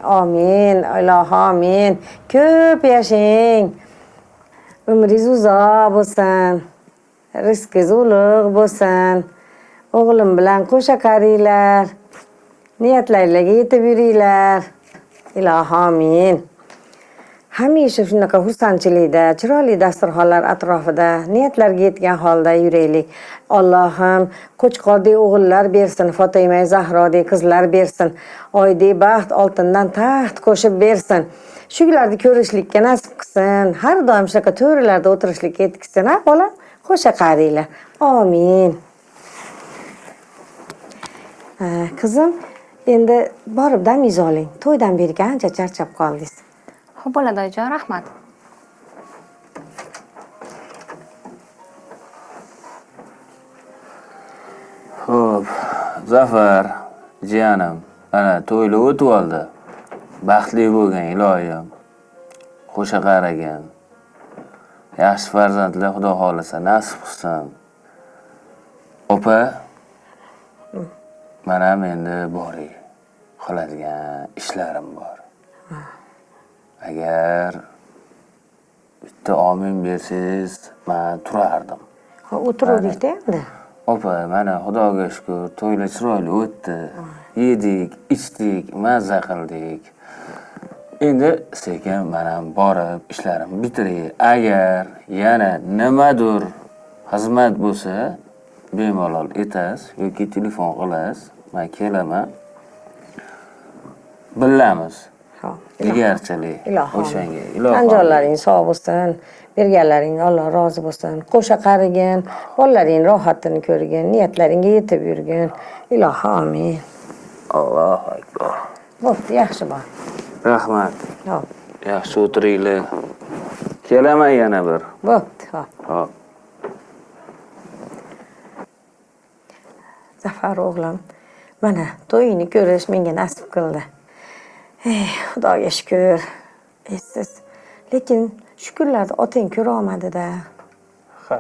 Amin, ilohi amin. Ko'p yashang. Umringiz uzoq bo'lsin. Rizqingiz ulug' bo'lsin. O'g'lim bilan qo'sha qaringlar. Niyatlaringlarga yetib yuringlar. Ilohi amin. Hamisha shunaqa xursandchilikda, chiroyli dasturxonlar atrofida niyatlarga yetgan holda yuraylik. Allohim qo'chqordek o'g'illar bersin, Fotima Zahrodek qizlar bersin. Oydek baxt, oltindan taxt qo'shib bersin. Shularni ko'rishlikka nasib qilsin. Har doim shunaqa to'rilarda o'tirishlikka yetkazsin, ha bolam? Qo'sha qaringlar. Amin. Qizim, endi borib damingizni oling. To'ydan beri ancha charchab qoldingiz. Xo'p bo'ladi, oyijon, rahmat. Xo'p, Zafar, jiyanim, mana to'ylar o'tib oldi. Baxtli bo'lgin iloyim. Qo'sha qaragin. Yaxshi farzandlar Xudo xohlasa nasib qilsin. Opa, mana ham endi boray. Qiladigan ishlarim bor. Agar bitta omin bersangiz, men turardim. Ha, o'tiruvdik-da endi. Opa, mana Xudoga shukr, to'ylar chiroyli o'tdi. Yedik, ichdik, mazza qildik. Endi sekin men ham borib ishlarimni bitiray. Agar yana nimadir xizmat bo'lsa, bemalol aytasiz yoki telefon qilasiz, men kelaman. Bilamiz. Xo'p. Jigarchilik. Ilohi. O'shanga ilohi. Anjonlaring sog' bo'lsin, berganlaring Alloh rozi bo'lsin. Qo'sha qarigin, bolalaring rohatini ko'rgin, niyatlaringga yetib yurgin. Ilohi amin. Allohu akbar. Bo'pti, yaxshi bor. Rahmat. Xo'p. Yaxshi o'tiringlar. Kelaman yana bir. Bo'pti, xo'p. Xo'p. Zafar o'g'lim, mana to'yingni ko'rish menga nasib qildi. Ey, Xudoga shukr. Esiz. Lekin shukurlarni otang ko'ra olmadi-da. Ha.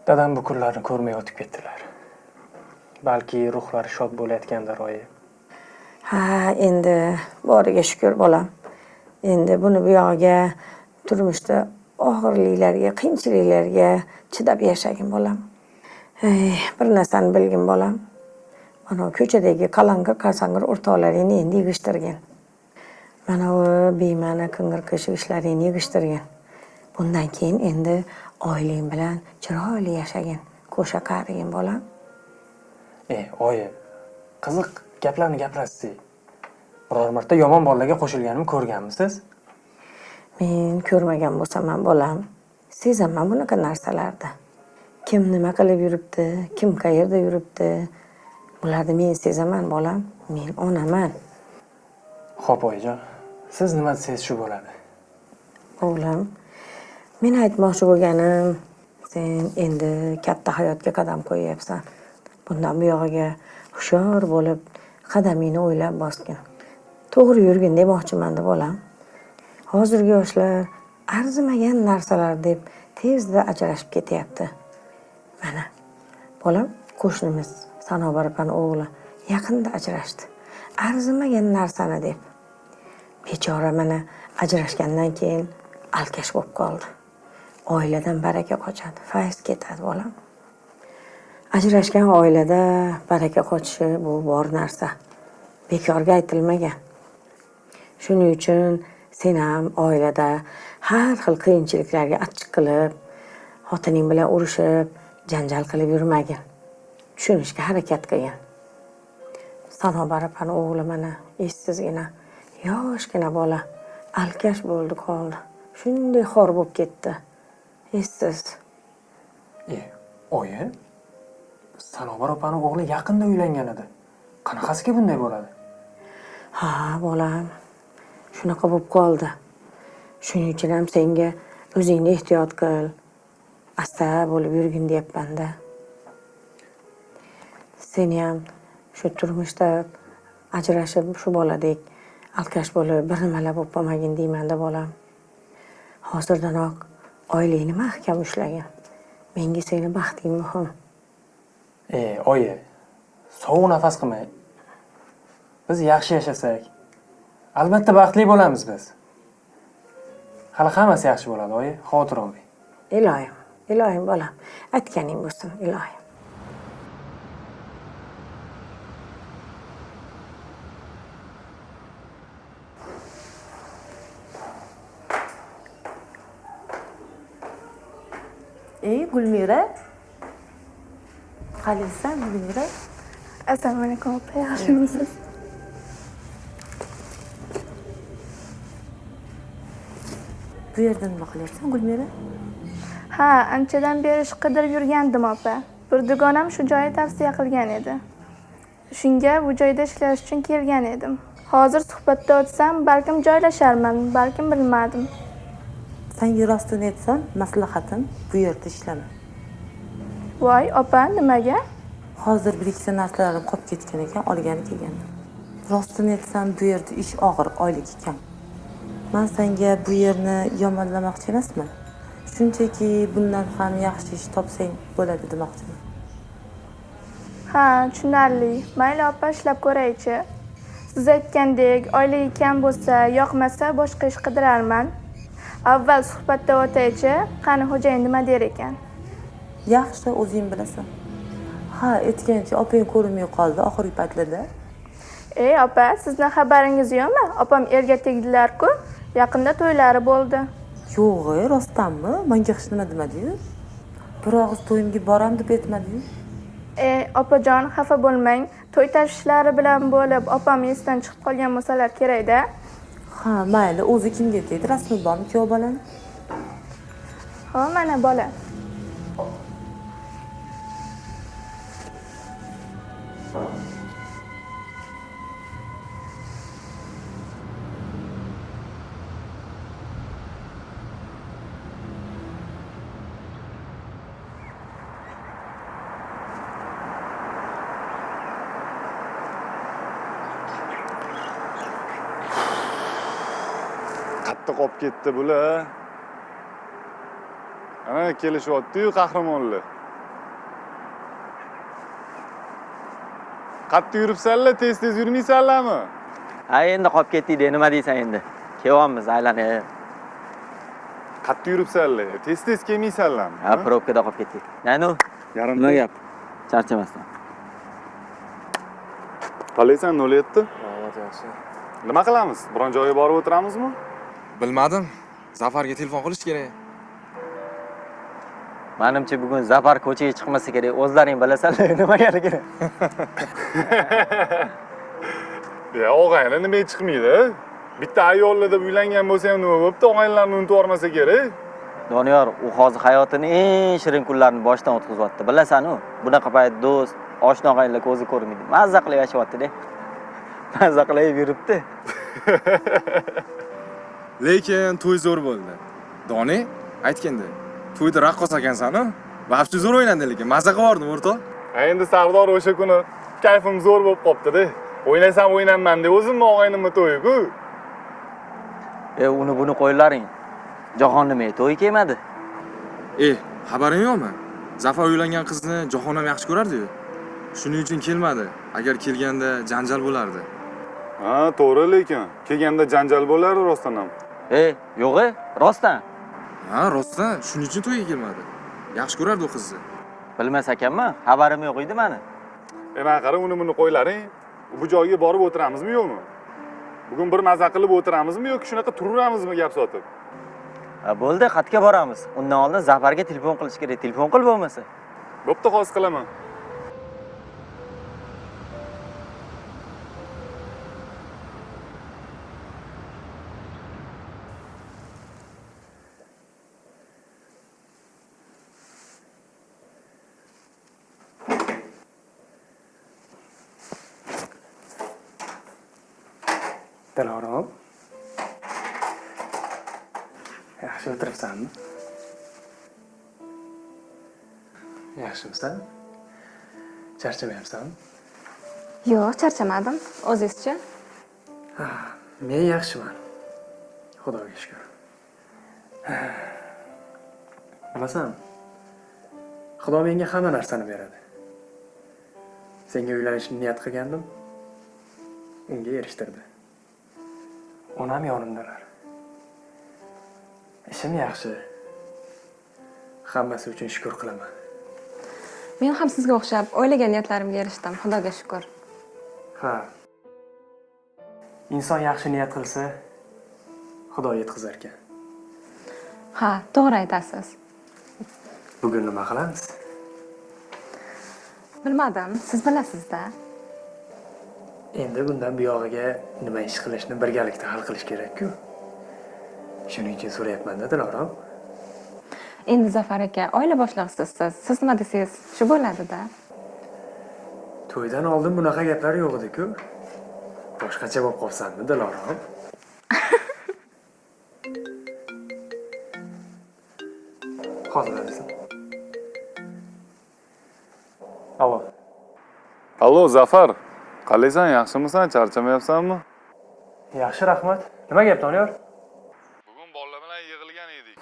Dadam bu kunlarni ko'rmay o'tib ketdilar. Balki ruhlari shod bo'layotgandir, oyi. Ha, endi boriga shukr bolam. Endi buni bu yog'iga turmushda og'irliklarga, qiyinchiliklarga chidab yashagin bolam. Ey, bir narsani bilgin bolam. Mana ko'chadagi qalang'ir qasang'ir o'rtoqlaringni endi yig'ishtirgin. Mana u bema'ni qing'ir qiyshiq ishlaringni yig'ishtirgin. Bundan keyin endi oilang bilan chiroyli yashagin, qo'sha qarigin bolam. Ey, oyi, qiziq gaplarni gapirasiz. Biror marta yomon bolalarga qo'shilganimni ko'rganmisiz? Men ko'rmagan bo'lsam ham bolam, sezaman bunaqa narsalarni. Kim nima qilib yuribdi, kim qayerda yuribdi, bularni men sezaman bolam, men onaman. Xo'p, oyijon, siz nima desangiz shu bo'ladi. O'g'lim, men aytmoqchi bo'lganim, sen endi katta hayotga qadam qo'yyapsan. Bundan buyog'iga hushyor bo'lib, qadamingni o'ylab bosgin. To'g'ri yurgin demoqchiman-da bolam. Hozirgi yoshlar arzimagan narsalar deb tezda ajrashib ketyapti. Mana bolam, qo'shnimiz Sanobar opani o'g'li yaqinda ajrashdi. Arzimagan narsani deb. Bechora mana ajrashgandan keyin alkash bo'lib qoldi. Oiladan baraka qochadi, fayz ketadi bolam. Ajrashgan oilada baraka qochishi bu bor narsa. Bekorga aytilmagan. Shuning uchun sen ham oilada har xil qiyinchiliklarga achchiq qilib, xotining bilan urushib, janjal qilib yurmagin. Tushunishga harakat qilgin. Sanobar opani o'g'li mana essizgina, yoshgina bola alkash bo'ldi qoldi. Shunday xor bo'lib ketdi. Essiz. Oyi, Sanobar opani o'g'li yaqinda uylangan edi. Qanaqasiga bunday bo'ladi? Ha, bolam, shunaqa bo'lib qoldi. Shuning uchun ham senga o'zingni ehtiyot qil, asta bo'lib yurgin deyapman-da. Seni ham shu turmushda ajrashib, shu boladek alkash bo'lib, bir nimalar bo'lib qolmagin deyman-da bolam. Hozirdanoq oilangni mahkam ushlagin. Menga seni baxting muhim. Oyi, sovuq nafas qilmang. Biz yaxshi yashasak, Albatta baxtli bo'lamiz biz. Hali hammasi yaxshi bo'ladi, oyi, xavotir olmang. Iloyim, iloyim bolam. Aytganing bo'lsin, iloyim. Ey Gulmira. Qalaysan Gulmira? Assalomu alaykum opa, yaxshimisiz? Bu yerda nima qilyapsan Gulmira? Ha, anchadan beri ish qidirib yurgandim opa. Bir dugonam shu joyni tavsiya qilgan edi. Shunga bu joyda ishlash uchun kelgan edim. Hozir suhbatda o'tsam, balkim joylasharman, balkim bilmadim. Senga rostini aytsam, maslahatim bu yerda ishlama. Voy, opa, nimaga? Hozir bir ikkita narsalarim qolib ketgan ekan, olgani kelgandim. Rostini aytsam, bu yerda ish og'ir, oyligi kam. Men senga bu yerni yomonlamoqchi emasman. Shunchaki bundan ham yaxshi ish topsang bo'ladi demoqchiman. Ha, tushunarli. Mayli opa, ishlab ko'raychi. Siz aytgandek, oyligi kam bo'lsa, yoqmasa boshqa ish qidirarman. Avval suhbatda o'taychi, qani xo'jayin nima der ekan? Yaxshi, o'zing bilasan. Ha, aytgancha opang ko'rinmay qoldi oxirgi paytlarda. Ey opa, sizni xabaringiz yo'qmi? Opam erga tegdilar-ku, yaqinda to'ylari bo'ldi. Yo'q, rostdanmi? Menga hech nima demadi-yu. Bir og'iz to'yimga boram deb aytmadi-yu. Opajon, xafa bo'lmang. To'y tashvishlari bilan bo'lib, opam esdan chiqib qolgan bo'lsalar kerak-da. Ha, mayli, o'zi kimga tegdi? Rasmi bormi kuyov bolani? Ha, mana bola. Qattiq qolib ketdi bular. Ana kelishyapti-yu qahramonlar. Qattiq yuribsanlar, tez-tez yurmaysanlarmi? Ha, endi qolib ketdik, nima deysan endi? Kelyapmiz aylanib. Qattiq yuribsanlar, tez-tez kelmaysanlarmi? Ha, probkada qolib ketdik. Nanu, Yarim nima gap? Charchamasdan. Qalaysan, 07? Omad yaxshi. Nima qilamiz? Biron joyga borib o'tiramizmi? Bilmadim. Zafarga telefon qilish kerak. Menimcha bugun Zafar ko'chaga chiqmasa kerak. O'zlaring bilasanlar nimagaligini. Ya, og'ayni nimaga chiqmaydi? Bitta ayolni deb uylangan bo'lsa ham nima bo'pti? Og'aynilarni unutib yubormasa kerak. Doniyor, u hozir hayotini eng shirin kunlarini boshdan o'tkazyapti. Bilasan-u, bunaqa payt do'st, oshna og'aynilar ko'zi ko'rmaydi. Mazza qilib yashayapti-da. Mazza qilib yuribdi. Lekin to'y zo'r bo'ldi. Doni, aytganda, to'yda raqqos ekansan-u. Vapshe zo'r o'ynadi lekin, mazza qilib yubordim o'rtoq. Ha, endi Sardor o'sha kuni kayfim zo'r bo'lib qopti-da. O'ynasam o'ynayman deb o'zimni og'aynimni to'yi-ku. Uni buni qo'ylaring. Jahon nimaga to'y kelmadi? Xabaring yo'qmi? Zafar uylangan qizni Jahon ham yaxshi ko'rardi-yu. Shuning uchun kelmadi. Agar kelganda janjal bo'lardi. Ha, to'g'ri lekin. Kelganda janjal bo'lardi rostdan ham. Yo'q-e, rostdan. Ha, rostdan, shuning uchun to'yga kelmadi. Yaxshi ko'rardi u qizni. Bilmas ekanman, xabarim yo'q edi mani. Mana qara, uni buni qo'ylaring. Bu joyga borib o'tiramizmi yo'qmi? Bugun bir maza qilib o'tiramizmi yoki shunaqa turaveramizmi gap sotib? Ha, bo'ldi, qatga boramiz. Undan oldin Zafarga telefon qilish kerak. Telefon qil bo'lmasa. Bo'pti, hozir qilaman. Dilorom. Yaxshi o'tiribsanmi? Yaxshimisan? Charchamayapsanmi? Yo'q, charchamadim. O'zingizchi? Ha, men yaxshiman. Xudoga shukr. Bilasan, Xudo menga hamma narsani beradi. Senga uylanishni niyat qilgandim, unga erishtirdi. Onam yonimdalar. Ishim yaxshi. Hammasi uchun shukur qilaman. Men ham sizga o'xshab o'ylagan niyatlarimga erishdim, Xudoga shukur. Ha. Inson yaxshi niyat qilsa, Xudo yetkazar ekan. Ha, to'g'ri aytasiz. Bugun nima qilamiz? Bilmadim, siz bilasiz-da. Endi bundan buyog'iga nima ish qilishni birgalikda hal qilish kerak-ku. Shuning uchun so'rayapman-da, Dilorom. Endi Zafar aka, oila boshlig'isiz siz. Siz nima desangiz, shu bo'ladi-da. To'ydan oldin bunaqa gaplar yo'q edi-ku. Boshqacha bo'lib qolsanmi, Dilorom? Hozir azizim. Alo. Allo, Zafar. Qalaysan, yaxshimisan? Charchamayapsanmi? Yaxshi, rahmat. Nima gap, Doniyor? Bugun bolalar bilan yig'ilgan edik.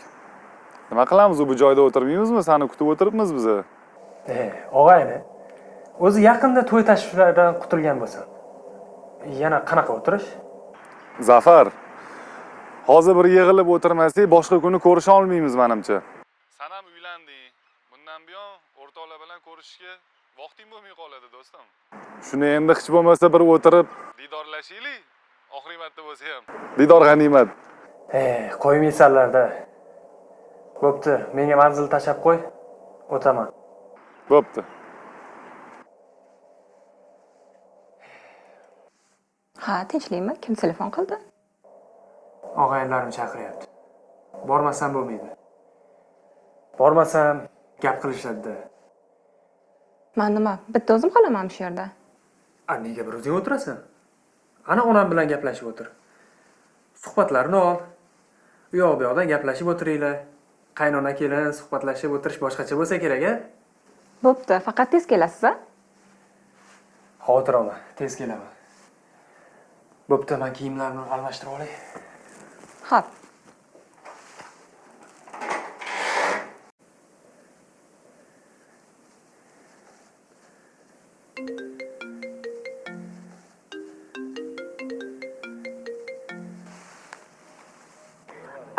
Nima qilamiz, u bu joyda o'tirmaymizmi? Seni kutib o'tiribmiz biz. Og'ayni. O'zi yaqinda to'y tashvishlaridan qutulgan bo'lsam. Yana qanaqa o'tirish? Zafar, hozir bir yig'ilib o'tirmasak, boshqa kuni ko'risha olmaymiz menimcha. Sen ham uylanding. Bundan buyon o'rtoqlar bilan ko'rishishga vaqting bo'lmay qoladi, do'stim. Shuni endi hech bo'lmasa bir o'tirib diydorlashaylik. Oxirgi marta bo'lsa ham. Diydor g'animat. Qo'ymaysanlar-da. Bo'pti, menga manzil tashlab qo'y, o'taman. Bo'pti. Ha, tinchlikmi? Kim telefon qildi? Og'aynilarim chaqiryapti. Bormasam bo'lmaydi. Bormasam gap qilishadi-da. Men nima, bitta o'zim qolamanmi shu yerda? A, nega bir o'zing o'tirasan? Ana onam bilan gaplashib o'tir. Suhbatlarni ol. U yoq bu yoqdan gaplashib o'tiringlar. Qaynona kelin suhbatlashib o'tirish boshqacha bo'lsa kerak, a? Bo'pti, faqat tez kelasiz, a? Xavotir olma, tez kelaman. Bo'pti, men kiyimlarimni almashtirib olay. Xo'p.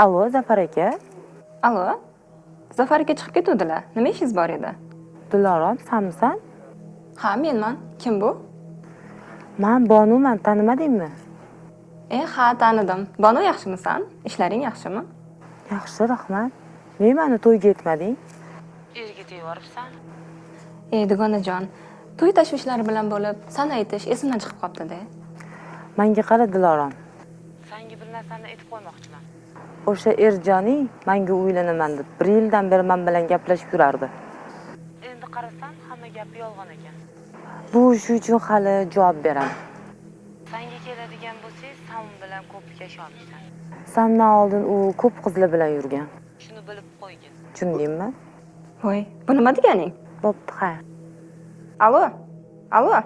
Allo, Zafar aka. Allo. Zafar aka chiqib ketuvdilar. Nima ishingiz bor edi? Dilorom, sanmisan? Ha, menman. Kim bu? Men Bonuman, tanimadingmi? Ha, tanidim. Bonu, yaxshimisan? Ishlaring yaxshimi? Yaxshi, rahmat. Nega meni to'yga yetmading? Erga tegib. Dugonajon, to'y tashvishlari bilan bo'lib, sana aytish esimdan chiqib qolibdi-da. Menga qara, Dilorom. Senga bir narsani aytib qo'ymoqchiman. O'sha Erjoning menga uylanaman deb 1 yildan beri men bilan gaplashib yurardi. Endi qarasam, hamma gapi yolg'on ekan. Bu ish uchun hali javob beraman. Senga keladigan bo'lsangiz, sen bilan ko'p yasha olmaysan. Sendan oldin u ko'p qizlar bilan yurgan. Shuni bilib qo'ygin. Tushundingmi? Voy, bu nima deganing? Bo'pti, xayr. Allo. Allo.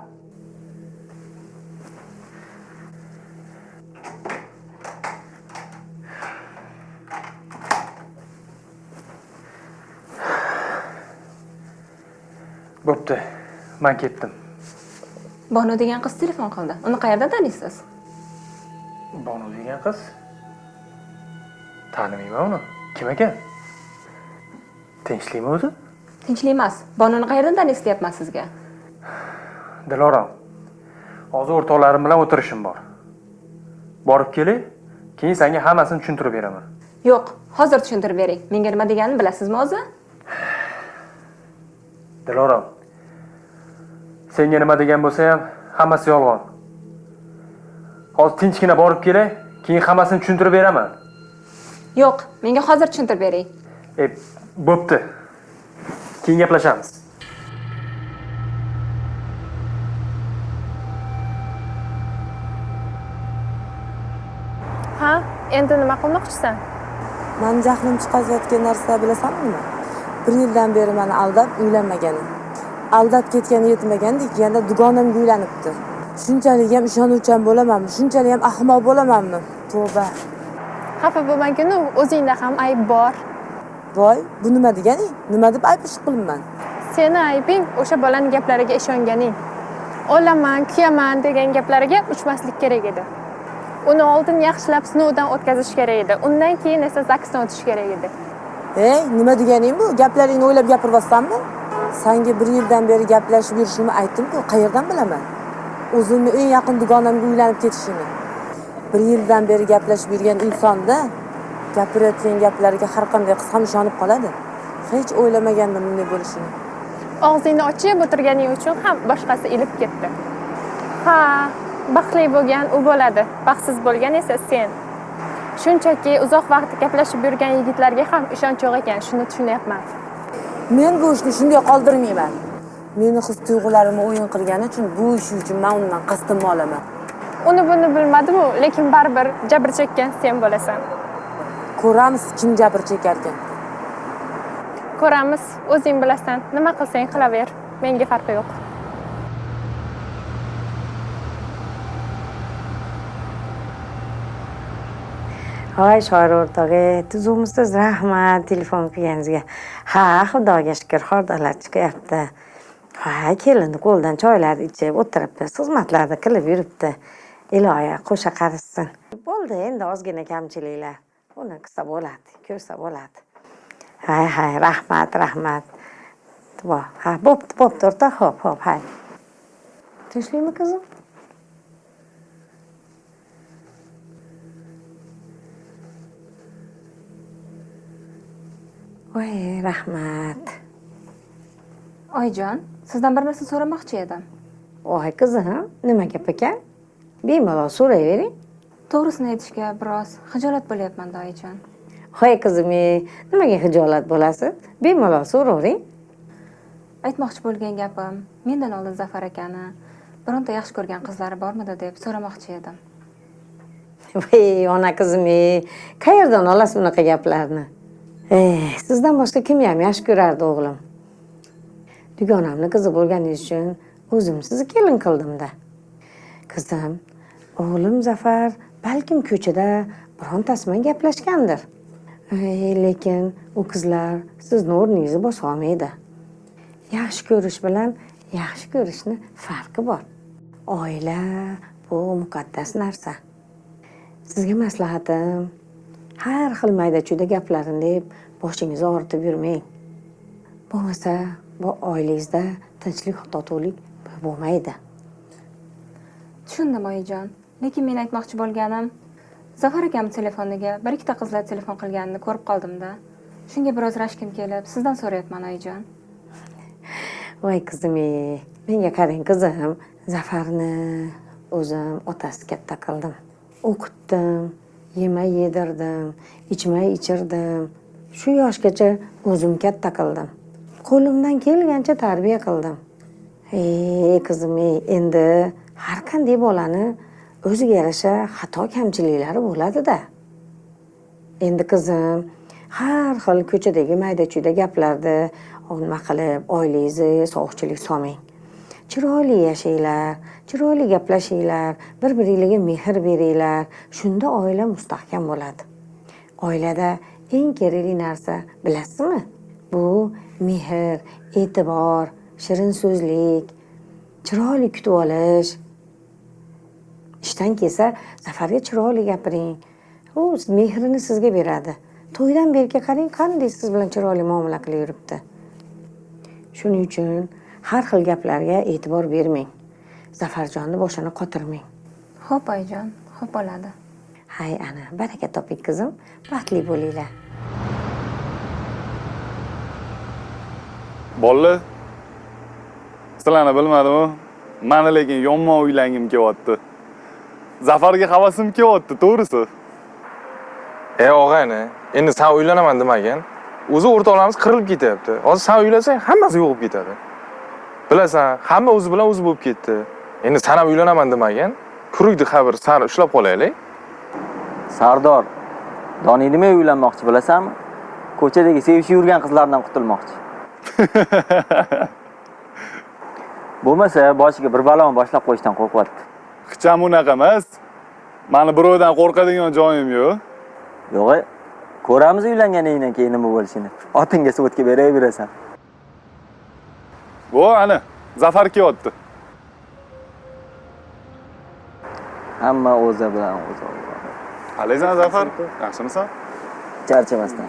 Bo'pti, men ketdim. Bonu degan qiz telefon qildi. Uni qayerdan taniysiz? Bonu degan qiz? Tanimayman uni. Kim ekan? Tinchlikmi o'zi? Tinchlik emas. Bonuni qayerdan taniysiz deyapman sizga. Dilorom, hozir o'rtoqlarim bilan o'tirishim bor. Borib kelay, keyin senga hammasini tushuntirib beraman. Yo'q, hozir tushuntirib bering. Menga nima deganini bilasizmi o'zi? Dilorom, senga nima degan bo'lsa ham hammasi yolg'on. Hozir tinchgina borib kelay, keyin hammasini tushuntirib beraman. Yo'q, menga hozir tushuntirib bering. Bo'pti. Keyin gaplashamiz. Ha, endi nima qilmoqchisan? Meni jahlim chiqarayotgan narsa bilasanmi nima? 1 yildan beri meni aldab uylanmagani. Aldab ketgani yetmagandek, yana dugonamga uylanibdi. Shunchalik ham ishonuvchan bo'lamanmi? Shunchalik ham ahmoq bo'lamanmi? Tavba. Xafa bo'lmagin-u, o'zingda ham ayb bor. Voy, bu nima deganing? Nima deb ayb ish qilibman? Seni aybing o'sha bolaning gaplariga ishonganing. O'laman, kuyaman degan gaplariga uchmaslik kerak edi. Uni oldin yaxshilab sinovdan o'tkazish kerak edi. Undan keyin esa ZAGSdan o'tish kerak edi. Ey, nima deganing bu? Gaplaringni o'ylab gapiryapsanmi? Sanga 1 yildan beri gaplashib yurishimni aytdim-ku, qayerdan bilaman? O'zimni eng yaqin dugonamga uylanib ketishini. 1 yildan beri gaplashib yurgan insonda gapirayotgan gaplariga har qanday qiz ham ishonib qoladi. Hech o'ylamagandim bunday bo'lishini. Og'zingni ochib o'tirganing uchun ham boshqasi ilib ketdi. Ha, baxtli bo'lgan u bo'ladi, baxtsiz bo'lgan esa sen. Shunchaki uzoq vaqt gaplashib yurgan yigitlarga ham ishonch yo'q ekan, shuni tushunyapman. Men bu ishni shunday qoldirmayman. Meni his tuyg'ularimni o'yin qilgani uchun bu ish uchun men undan qasdimni olaman. Uni buni bilmadim-u, lekin baribir jabr chekkan sen bo'lasan. Ko'ramiz kim jabr chekarkan. Ko'ramiz, o'zing bilasan. Nima qilsang qilaver, menga farqi yo'q. Voy shoir o'rtog'i, tuzukmisiz, rahmat telefon qilganingizga. Ha, Xudoga shukr, xordoqlar chiqyapti. Ha, kelinni qo'lidan choylar ichib o'tiribdi, xizmatlarni qilib yuribdi. Iloyo qo'sha qarishsin. Bo'ldi, endi ozgina kamchiliklar. Uni qilsa bo'ladi, ko'rsa bo'ladi. Hay, hay, rahmat, rahmat. Ha, bo'pti, bo'pti o'rtoq, xo'p, xo'p, hay. Tinchlikmi qizim? Voy, rahmat. Oyijon, sizdan bir narsa so'ramoqchi edim. Voy qizim, nima gap ekan? Bemalol so'rayvering. To'g'risini aytishga biroz xijolat bo'lyapman, oyijon. Voy qizim, nimaga xijolat bo'lasiz? Bemalol so'ravering. Aytmoqchi bo'lgan gapim, mendan oldin Zafar akani bironta yaxshi ko'rgan qizlari bormidi deb so'ramoqchi edim. Voy, ona qizim, qayerdan olasiz bunaqa gaplarni? Sizdan boshqa kim ham yaxshi ko'rardi o'g'lim? Dugonamni qizi bo'lganingiz uchun o'zim sizni kelin qildim-da. Qizim, o'g'lim Zafar balkim ko'chada birontasi bilan gaplashgandir. Lekin u qizlar sizni o'rningizni bosa olmaydi. Yaxshi ko'rish bilan yaxshi ko'rishni farqi bor. Oila bu muqaddas narsa. Sizga maslahatim, har xil mayda-chuyda gaplarni deb boshingizni og'ritib yurmang. Bo'lmasa bu oilangizda tinchlik, totuvlik bo'lmaydi. Tushundim oyijon, lekin men aytmoqchi bo'lganim, Zafar akam telefoniga bir ikkita qizlar telefon qilganini ko'rib qoldim-da. Shunga biroz rashkim kelib, sizdan so'rayapman oyijon. Voy qizim, menga qarang qizim, Zafarni o'zim otasi katta qildim. O'qitdim, yemay yedirdim, ichmay ichirdim. Shu yoshgacha o'zim katta qildim. Qo'limdan kelgancha tarbiya qildim. Ey qizim, endi har qanday bolani o'ziga yarasha xato kamchiliklari bo'ladi-da. Endi qizim, har xil ko'chadagi mayda-chuyda gaplarni nima qilib, oilangizni sovuqchilik solmang. Chiroyli yashanglar, chiroyli gaplashinglar, bir-biringlarga mehr beringlar. Shunda oila mustahkam bo'ladi. Oilada eng kerakli narsa bilasizmi? Bu mehr, e'tibor, shirin so'zlik, chiroyli kutib olish. Ishdan kelsa Zafarga chiroyli gapiring. U mehrini sizga beradi. To'ydan beriga qarang, qanday siz bilan chiroyli muomala qilib yuribdi. Shuning uchun har xil gaplarga e'tibor bermang. Zafarjonni boshini qotirmang. Xo'p oyijon, xo'p bo'ladi. Hay ana, baraka toping qizim, baxtli bo'linglar. Bolalar, sizlarni bilmadim-u, mani lekin yomon uylangim kelyapti. Zafarga havasim kelyapti, to'g'risi. Og'ayni, endi sen uylanaman demagin. O'zi o'rtoqlarimiz qirilib ketyapti. Hozir sen uylasang hammasi yo'qolib ketadi. Bilasan, hamma o'zi bilan o'zi bo'lib ketdi. Endi sen ham uylanaman demagin. Kurukni xabar sar ushlab qolaylik. Sardor, Doniy nima uylanmoqchi bilasanmi? Ko'chadagi sevishib yurgan qizlardan qutulmoqchi. Bo'lmasa boshiga bir baloni boshlab qo'yishdan qo'rqyapti. Hech ham unaqa emas. Mani birovdan qo'rqadigan joyim yo'q. Yo'q, ko'ramiz uylanganingdan keyin nima bo'lishini. Otingga suvotga beraverasan. Bu ana Zafar kelyapti. Hamma o'zi bilan o'zi. Qalaysan Zafar? Yaxshimisan? Charchamasdan.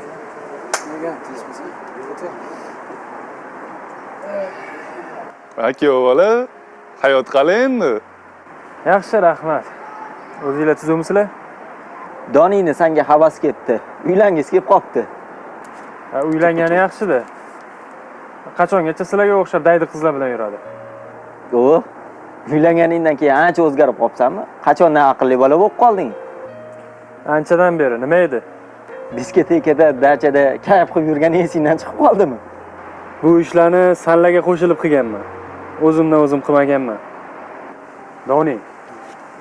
Ha, kuyov bola, hayot qalay endi? Yaxshi, rahmat. O'zinglar tuzukmisizlar? Doningni senga havas ketdi. Uylangisi kelib qopti. Ha, uylangani yaxshida. Qachongacha sizlarga o'xshab daydi qizlar bilan yuradi? O, uylanganingdan keyin ancha o'zgarib qolibsanmi? Qachondan aqlli bola bo'lib qolding? Anchadan beri nima edi? Diskotekada, dachada kayf qilib yurgani esingdan chiqib qoldimi? Bu ishlarni sanlarga qo'shilib qilganman. O'zimdan o'zim qilmaganman. Doni,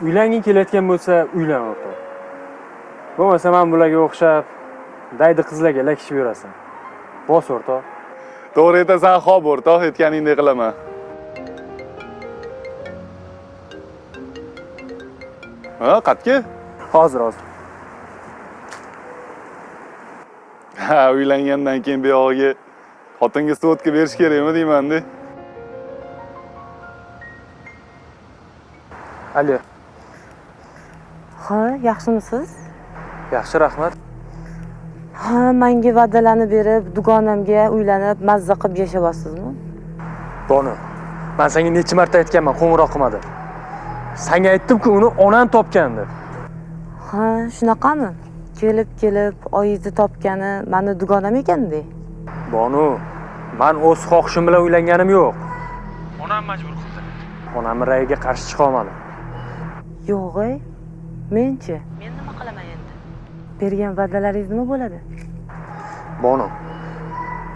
uylanging kelayotgan bo'lsa, uylan o'rtoq. Bo'lmasa men bularga o'xshab daydi qizlarga lakishib yurasan. Bos o'rtoq. To'g'ri aytasan, xo'p o'rtoq, aytganingdek qilaman. Ha, qatga? Hozir, hozir. Ha, uylangandan keyin bu yog'iga xotinga sotka berish kerakmi deyman-da. Alo. Ha, yaxshimisiz? Yaxshi, rahmat. Ha, menga va'dalarni berib, dugonamga uylanib, mazza qilib yashayapsizmi? Bonu, men senga necha marta aytganman, qo'ng'iroq qilma deb. Senga aytdim-ku, uni onam topgan deb. Ha, shunaqami? Kelib-kelib oyingizni topgani meni dugonam ekanda. Bonu, men o'z xohishim bilan uylanganim yo'q. Onam majbur qildi. Onamning ra'yiga qarshi chiqa olmadim. Yo'q-ey, menchi? Men nima qilaman endi? Bergan va'dalaringiz nima bo'ladi? Bonu,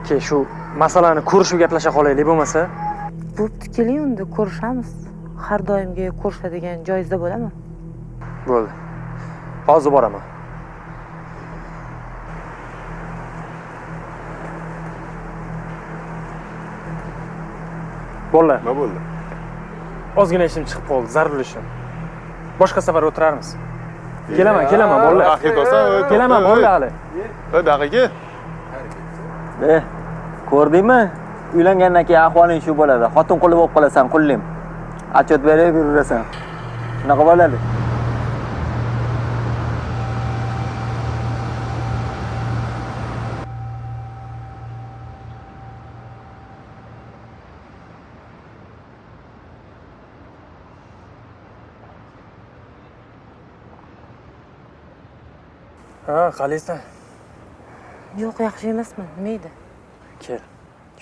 ke shu masalani ko'rishib gaplasha qolaylik bo'lmasa. Bo'pti, keling unda ko'rishamiz. Har doimgi ko'rishadigan joyingizda bo'ladimi? Bo'ldi. Hozir boraman. Bolalar. Nima bo'ldi? Ozgina ishim chiqib qoldi, zarur ishim. Boshqa safar o'tirarmiz. Kelaman, kelaman bolalar. Axir to'sa, Kelaman bolalar hali. Ey, bog'iga. Ko'rdingmi? Uylangandan keyin ahvoling shu bo'ladi. Xotin quli bo'lib qolasan, qullim. Achot berib yurasan. Shunaqa bo'ladi. Ha, qalaysan? Yo'q, yaxshi emasman. Nima edi? Kel.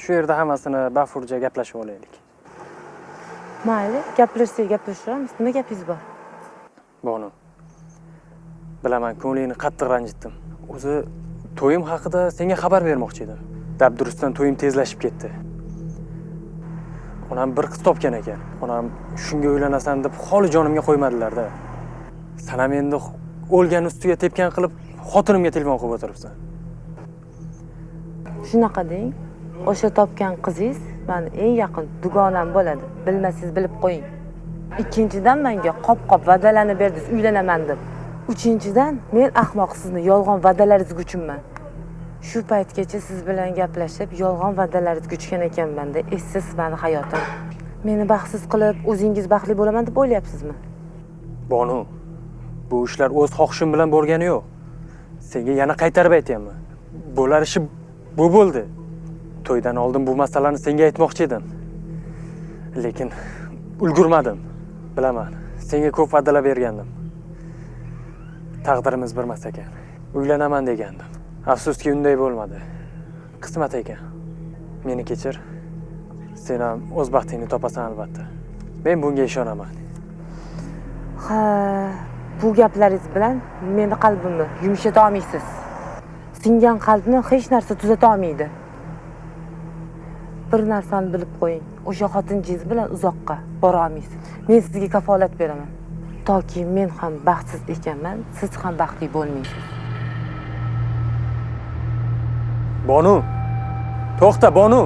Shu yerda hammasini bafurja gaplashib olaylik. Mayli, gaplashsak gaplashamiz. Nima gapingiz bor? Bonu. Bilaman, ko'nglingni qattiq ranjitdim. O'zi to'yim haqida senga xabar bermoqchi edim. Dabdurustdan to'yim tezlashib ketdi. Onam bir qiz topgan ekan. Onam shunga uylanasan deb xoli jonimga qo'ymadilar-da. San ham endi o'lgan ustiga tepgan qilib xotinimga telefon qilib o'tiribsan. Shunaqa deng. O'sha topgan qizingiz meni eng yaqin dugonam bo'ladi. Bilmasangiz bilib qo'ying. Ikkinchidan menga qop-qop va'dalarni berdingiz, uylanaman deb. Uchinchidan men ahmoq sizni yolg'on va'dalaringizga uchunman. Shu paytgacha siz bilan gaplashib, yolg'on va'dalaringizga uchgan ekanman-da, essiz meni hayotim. Meni baxtsiz qilib, o'zingiz baxtli bo'laman deb o'ylayapsizmi? Bonu, bu ishlar o'z xohishim bilan bo'lgani yo'q. Senga yana qaytarib aytyapman. Bo'lar ishi bu bo'ldi. To'ydan oldin bu masalani senga aytmoqchi edim. Lekin ulgurmadim. Bilaman, senga ko'p va'dalar bergandim. Taqdirimiz birmas ekan. Uylanaman degandim. Afsuski unday bo'lmadi. Qismat ekan. Meni kechir. Sen ham o'z baxtingni topasan albatta. Men bunga ishonaman. Ha, bu gaplaringiz bilan meni qalbimni yumshata olmaysiz. Singan qalbni hech narsa tuzata olmaydi. Bir narsani bilib qo'ying. O'sha xotiningiz bilan uzoqqa bora olmaysiz. Men sizga kafolat beraman. Toki men ham baxtsiz ekanman, siz ham baxtli bo'lmaysiz. Bonu. To'xta, Bonu.